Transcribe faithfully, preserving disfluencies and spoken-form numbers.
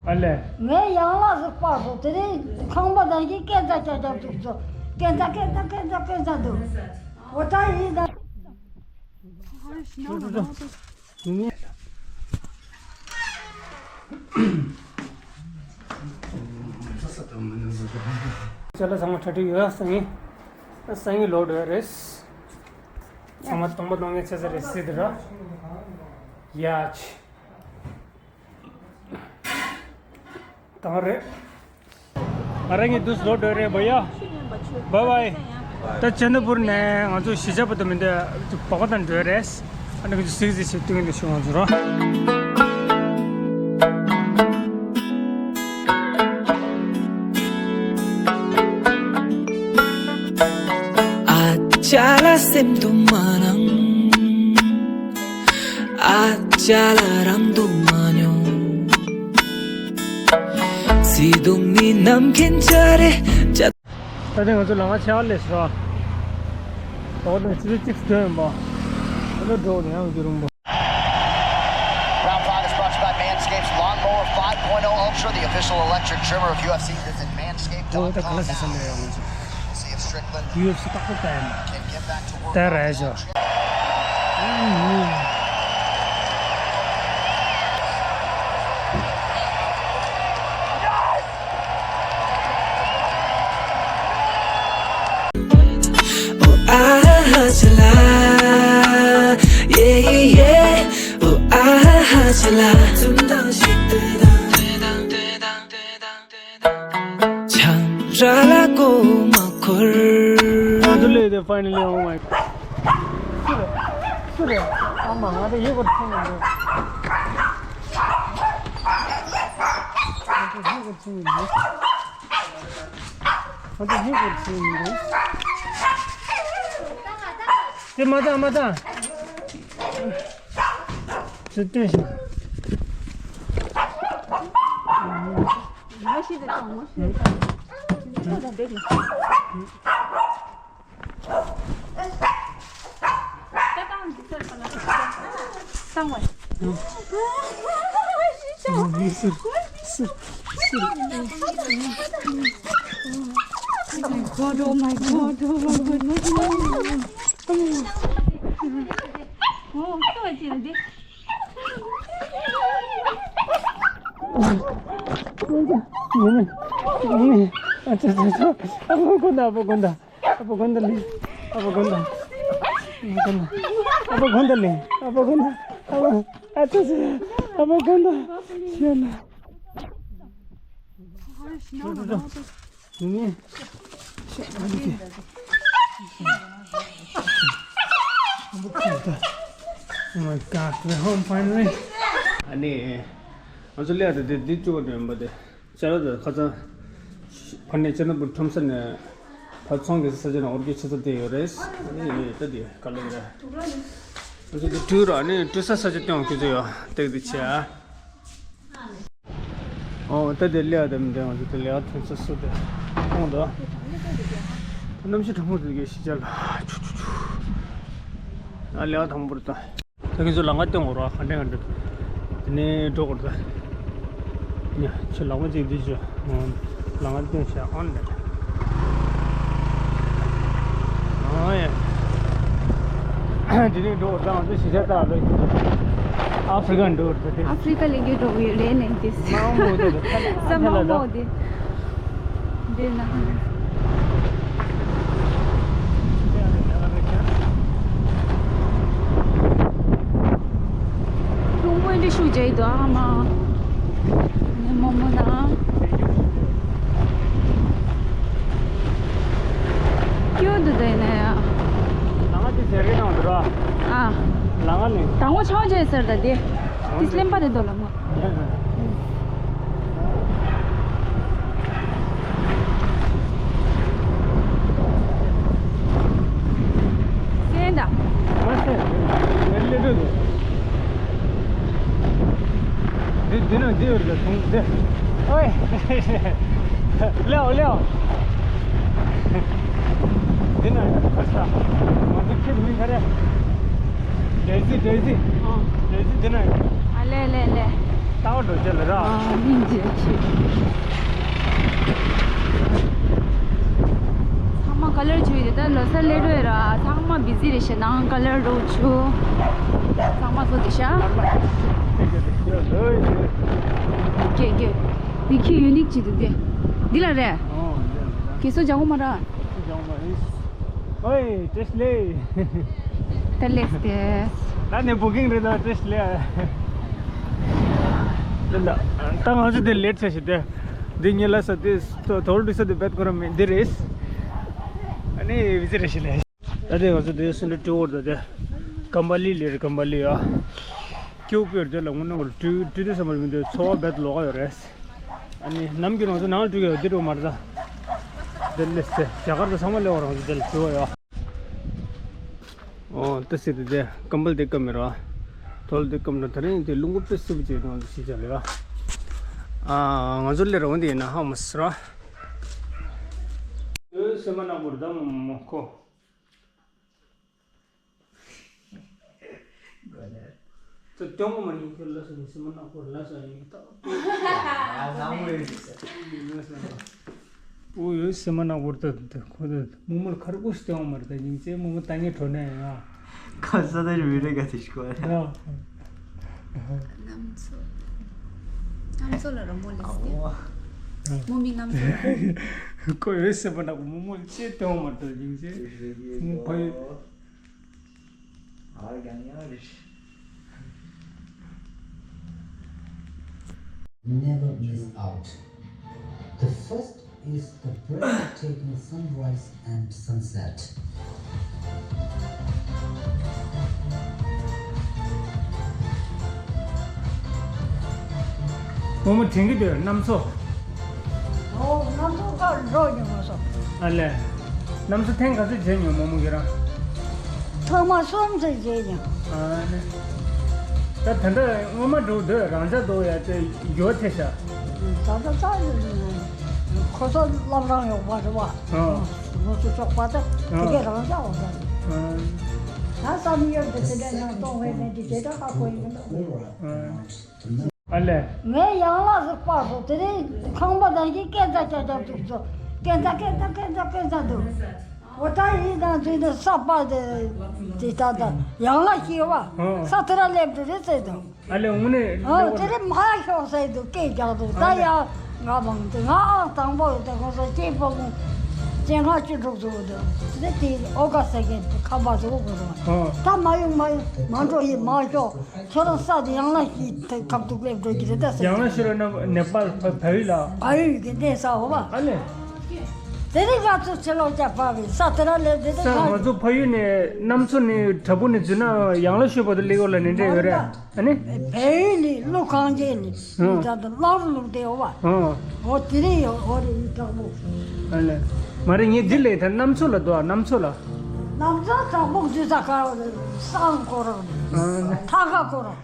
ཨ་ལས། ངས་ཡང་ལ་ཟིག་སྤར་སོང་། དེ་རིང་ཁང་པ་དང་གི་སྐད་ཆ་རྐྱང་རྐྱང་འདུག་ཚོ། སྐད་ཆ་སྐད་ཆ་སྐད་ཆ་སྐད་ཆ་འདུག་འོ་ད་ཡིན་ད། ཅ་ལག་ཚང་མ་གྲ་སྒྲིག་ཡོད། སང་ཉིན། སང་ཉིན་ལོག་འགྲོ་ཡ་རེད། ཚང་མ་སྟོང་པ་སྟོང་ངེ་ཆ་ཚ་རེད་ཟེར་དེ་ར། ཡ་ཆི། དང་རེད། ང་རང་གི་དུས་ལོག་འགྲོ་རེད་བ་ཡ། བའི་བའི། ད་ཅན་དི་པུར་ནས་ང་ཚོ་གཞིས་ཆགས་བར་དུ་མི་འདོད་བོག་དང་འགྲོ་རེད། ཨ་ནི་གི་ཚོ་གཟིགས་གཟིགས་བྱེད་སྟོན་གི་འདུག་ཞུ་ང་ཚོ་རོ། ཨ་ཅག་ལ་སེམས་དུ་མ་ནང་། ཨ་ཅག་ལ་རང་དུ་མ་མྱོང་། བརྩེ་དུང་ནི་ནམ་མཁའི་འཇའ་རེ། ད་ཐེངས་ང་ཚོ་ལམ་ཁ་ཆེ་བ་སླེབས་སོང་། ད་དུང་ཆུ་ཚོད་གཅིག་ཐོན་ཡིན་པ། ད་ལོ་འགྲོ་ནས་ཡང་རྒྱུ་རུང་པོ། Round five is brought to you by Manscaped Lawnmower five point oh Ultra, the official electric trimmer of U F C. Visit ཨོ་ད་ག་ལ་manscaped dot com ཟེར་ས་ལ་ཡང་ང་ཚོ། See if Strickland ཡུ་ཨེཕ་སི་རྟག་པར་ལྟ་ཡིན། Can get back to work. ད་ར་ཞོ། Finally, oh my God. སུ་རེད། སུ་རེད། ཨ་མ་ང་དེ་ཡིག་སྐོར་ཆུང་མི་འདུག་ང་དེ་ཡིག་སྐོར་ཆུང་མི་འདུག་ང་དེ་ཡིག་སྐོར་ཆུང་མི་འདུག་དེ་མ་བཏང་མ་བཏང་། དེ་སྟོན་ཞིག Oh my God, oh my God, oh my God. Oh, so excited. ཨ་ཙི་ཙི་ཙི། ཨ་ཁུ་གོན་ད། ཨ་ཕ་གོན་ད། ཨ་ཕ་གོན་ད་ལེ། ཨ་ཕ་གོན་ད། ཨ་ཕ་གོན་ད་ལེ། ཨ་ཕ་གོན་ད། ཨ་ཕ་ཨ་ཙི་ཙི། ཨ་ཕ་གོན་ད། ཤི་ན། ནི། ཤི་ན་ལེ། Oh my God, we're home finally. ཨ་ནི། ང་ཚོ་ལས་དེ་དེ་དེ་བཅུ་བ་འདྲ་ཡིན་པ་དེ། ཅ་ལག་དང་ཁ་སང་ཕར་ནས་ཅ་ན་པུར་ཁྲོམ་ས་ནས་ཕར་ཚོང་གི་ས་ཆ་ནས་འོར་གྱི་ཆ་ཚ་དེ་ཡོད་རེད། ཨ་ནི་ད་དེ་ག་ལ་ཡོད་རེད། ང་ཚོ་དེ་ཊུར་ར་ཨ་ནི་ཊུར་ས་ས་ཆ་སྟོན་ཁྱོད་ཚོ་ཡོད་སྟེགས་དེ་ཆེ་ཨ། ཨོ་ད་དེ་ལེ་ཨ་དེ་མི་འདྲ་ང་ཚོ་དེ་ལེ་ཨ་ཐོན་ས་སུ་དེ་མཐོང་དོ། གནམ་གཤིས་གྲང་མོ་དེ་གའི་ཤི་ཆ་ལ་ཆུ་ཆུ་ཆུ། ཨ་ལེ་ཨ་དང་པོར་ད། ད་ཁྱེད་ཚོ་ལམ་ཁ་སྟོན་དགོས་ར་ག་འདྲ་ག་འདྲ། དེ་ནས་འགྲོ་དགོས་རེད་ད། ཉ་ཁྱོད་ལག་པ་གཅིག་འདི་ཅོ། ལམ་ཁ་སྟོན་བྱ་ཨོན་ལེ། ཨོ་ཡ། དེ་ནས་འགྲོ་དགོས་རེད་ད། ང་ཚོ་གཞིས་ཆགས་ལྟ་ལོས། ཨ་ཧྥི་རི་ཀ་འགྲོ་དགོས་རེད་ད་དེ། ཨ་ཧྥི་རི་ཀ་ལ་གི་འགྲོ་གི་ཡོད་རེད་ནས་དེ། མ་འོངས་པ་དེ་ད། ས་མ་འོངས་པ་དེ། འདི་ན། ལྷུང་མོ་འདི་ཤུགས་རྒྱག་གི་འདུག་ཨ་མ། ནི་མོ་མོ་ན། ཀྱོ་འདུག་དེ་ནས་ཡ། ལམ་ཁ་དེ་ཟེར་གི་ནང་འདུག་ར། ཨ། ལམ་ཁ་ནི། དང་པོ་ཆང་བྱས་ཟེར་ད་དེ། དེ་སླེམ་པ་དེ་འདུག་ལ་མོ། སེང་ད། མ་སེང་། ངའི་ལས་འགྲོ་འདུག་འདི་འདི་ནང་འདི་ཡོད་རེད་ད་དུང་འདི། ཨོའི། ལེའོ་ལེའོ། འདི་ན་ཡོད་པ་ས། ང་ཚོ་ཁྱེད་མིང་ག་རེ། ཌེ་ཟི་ཌེ་ཟི། ཨོ། ཌེ་ཟི་འདི་ན་ཡོད། ཨ་ལེ་ལེ་ལེ། ལྟ་བ་འགྲོ་ཆེ་ལ་ར། ཨ་མིན་ཇེ་ཆེ། ཚང་མ་ག་ལེར་བྱོས་ཏེ་ད་ལོ་གསར་སླེབས་འགྲོ་ཡོད་ར། ཚང་མ་བི་ཟི་རེད་ཤག་ནང་ག་ལེར་འགྲོ་ཆུ། ཚང་མ་སོ་དེ་ཤ། ཀེ་ཀེ། འདི་ཁྱི་ཡུ་ནིག་ཅིག་འདུག་སྟེ། འདི་ལ་རེད། ཨོ་འདི་ལ་རེད། ཀེ་སོ་ཇ་གོ་མ་ར། ཨོའི་བཀྲ་ཤིས་བདེ་ལེགས། བཀྲ་ཤིས་བདེ་ལེགས། ད་ནི་བུ་ཀིང་རེད་ད། བཀྲ་ཤིས་བདེ་ལེགས། ད་ང་ཚོ་དེ་ལེ་ཊི་ཆགས་ཤག་དེ། འདི་ཉེ་ལ་ས་དེ་དོལ་འདི་ས་དེ་བེད་ཁོ་ར་མེད་འདི་རེད། ཨ་ནི་བི་ཟི་རེད་ཤག་ལེ། ད་དེ་ང་ཚོ་དེ་སུ་འདྲ་ཊུར་ད་དེ། ཀམ་པ་ལི་ལེ་རེད། ཀམ་པ་ལི་ཡ། ཀྱུ་པེར་དེ་ལ་དངོས་གནས་ཀྱི་ཊུར་ཊུར་དེ་ས་མ་རེད་མི་འདུག་ཚོར་བ་བེད་ལོག་ག་ཡོད་རེད། ཨ་ནི་ནམ་རྒྱུན་ང་ཚོ་ནང་ལ་འགྲོ་གི་ཡོད་འདི་འགྲོ་མ་རེད་ད། དེ་ལས་ཚེ་རྒྱ་གར་དུ་ཚང་མ་སླེབས་པ་རང་ཚོ་དེ་ལ་བྲོས་པ་ཡོད། ཨོ་ད་སྲིད་དེ་དེ་ཀམ་པལ་དེ་ཀམ་མེ་ར། དོལ་དེ་ཀམ་ར། ད་རིང་དེ་རླུང་བུ་དཔེ་སྲིད་པོ་ཅིག་འདུག་ང་ཚོ་ཤི་ཆ་ལེ་ར། ཨ་ང་ཚོ་སླེབས་ར་འོང་དེ་ཡིན་ན་ཧ་མ་སི་ར། ཨོ་སེམས་པ་ནག་པོ་རེད་ད་མོ་མོ་ཁོ། ད་སྟོན་པ་མ་ཡིན་ཁྱོད་ལ་སོ་ནི་སེམས་པ་ནག་པོ་ལ་སོ་ཡིན་ད། ཨ་ནང་མོ་ཡོད་ཟེར། ཨོ་ཡོད་སེམས་པ་ནག་པོ་ད་ཁོ་ད་མོ་མོ་ལ་ཁར་ཀུ་སྟོན་པ་མ་རེད་ད་ཡིན་ཚེ་མོ་མོ་ད་ངས་གྲོ་ནས་ཡ། ཁ་ས་ད་མི་རེ་ག་ཚིག་ཤོད་ད། གནམ་མཚོ། གནམ་མཚོ་ལ་ར་མོ་ལེ་སྟེ། མོ་མི་གནམ་མཚོ་ལ། ཁོ་ཡོད་སེམས་པ་ནག་པོ་མོ་མོ་ལ་ཅེས་སྟོན་པ་མ་རེད་ད་ཡིན་ཚེ་མོ་ཕ་ཡོད། Never miss out. The first is the breathtaking sunrise and sunset. མོ་མོ་དྲན་གྱི་འདུག་གནམ་མཚོ། ཨོ་གནམ་མཚོ་ཁ་འགྲོ་མྱོང་མ་སོང་། ཨ་ལས། གནམ་མཚོ་ཐེངས་ག་ཚོད་མཇལ་མྱོང་མོ་མོ་ཁྱེད་རང་། ཐེངས་མ་གསུམ་ཙམ་མཇལ་མྱོང་། ཨ་ནི། ད་ད་ལྟ་སྔོན་མ་འགྲོ་འདོད་རང་ཅག་འདུག་ཡ་དེ་འགྱུར་ཐེབས་ཤག་ད་ལྟ་ཙག་ཡོད་ཁོ་ཚོ་བླ་བྲང་ཡོད་པ་རེད་བ། ཨ། ང་ཚོ་ཕྱོགས་པ་ད་དེ་གས་རང་ཅག་འོང་ད། ཨ། ད་བསམ་ཡོད་དེ་དེ་འདྲ་ཡང་གཏོང་བས་མེད་དེ་དེ་འདྲ་ཁག་པོ་ཡིན་མི་འདུག་ཨ། ཨ་ལས། ངས་ཡང་ལ་ཟིག་སྤར་སོང་། དེ་རིང་ཁང་པ་ནང་གི་སྐས་འཛེག་རྒྱག་རྒྱག་འདུག་ཚོ། སྐས་འཛེག་སྐས་འཛེག་སྐས་འཛེག་སྐས་འཛེག་འདུག་འོ་ད་ཡིན་ན་དུས་འདི་ས་པ་དེ་དེ་ད་ད་ཡང་ལ་ཤེས་བ། ཨ། ས་དེ་ར་སླེབས་འགྲོ་རེད་ཟེར་འདུག་ཨ་ལས་དངོས་གནས་ཨ་སླེབས་དེ་རིང་མ་ཤོག་ཟེར་འདུག་སྐད་རྒྱག་འདུག་ད་ཡང་ང་མང་དུ་ང་ཨང་དང་པོ་ཡོད་དེ་ཁོང་ཚོ་སྐྱེས་ཕོ་མོ་སྐྱེས་ལྔ་བཅུ་དྲུག་ཙམ་འདུག་དེ་དེ་ཨོ་ག་ཟེར་མཁན་ཁ་པ་ཟེར་གོ་དགོས་རེད། ཨ། ད་མ་ཡོང་མ་ཡོང་མ་འགྲོ་ཡིན་མ་ཤོག་ཁྱོད་རང་ས་དེ་ཡང་ལ་ཤི་ཐེབས་ཁབ་ཏུ་སླེབས་འགྲོ་གི་རེད་ད་ཟེར། ཡང་ལ་ཤི་རོ་ན་ནེ་པཱལ་བལ་ཡུལ་ལ། བལ་ཡུལ་གི་གནས་ས་འོ་བ། ཨ་ལས། དེ་རིང་ང་ཚོ་ཕྱི་ལོགས་ཀྱང་བབས་པའི་ས་དེ་ར་སླེབས་དེ་ས་ང་ང་ཚོ་ཕ་ཡུལ་ནས་གནམ་མཚོ་ནས་བྲག་ཕུག་ནས་འཛུལ་ན་ཡང་ལ་ཤོད་བར་དུ་སླེབས་ཡོད་ལ་ནི་འདྲ་ཡོད་རེད། ཨ་ནི། བལ་ཡུལ་ནས་ཀླུ་ཁང་ཆེན་ནས་ཨ། ད་ལྟ་གླང་ལུག་དེ་འོ་བ། ཨ། འོ་དེ་རིང་ཡོད་འོ་རེད་ཡིན་བྲག་ཕུག་ཨ་ལས། མ་རེད་ངས་འདི་ལས་ད་གནམ་མཚོ་ལ་འདུག་ཨ་གནམ་མཚོ་ལ། གནམ་མཚོ་བྲག་ཕུག་འདི་ས་ག་སང་ཁོ་རང་ནས་ཨ་ནི། ཐ་ག་ཁོ་རང་།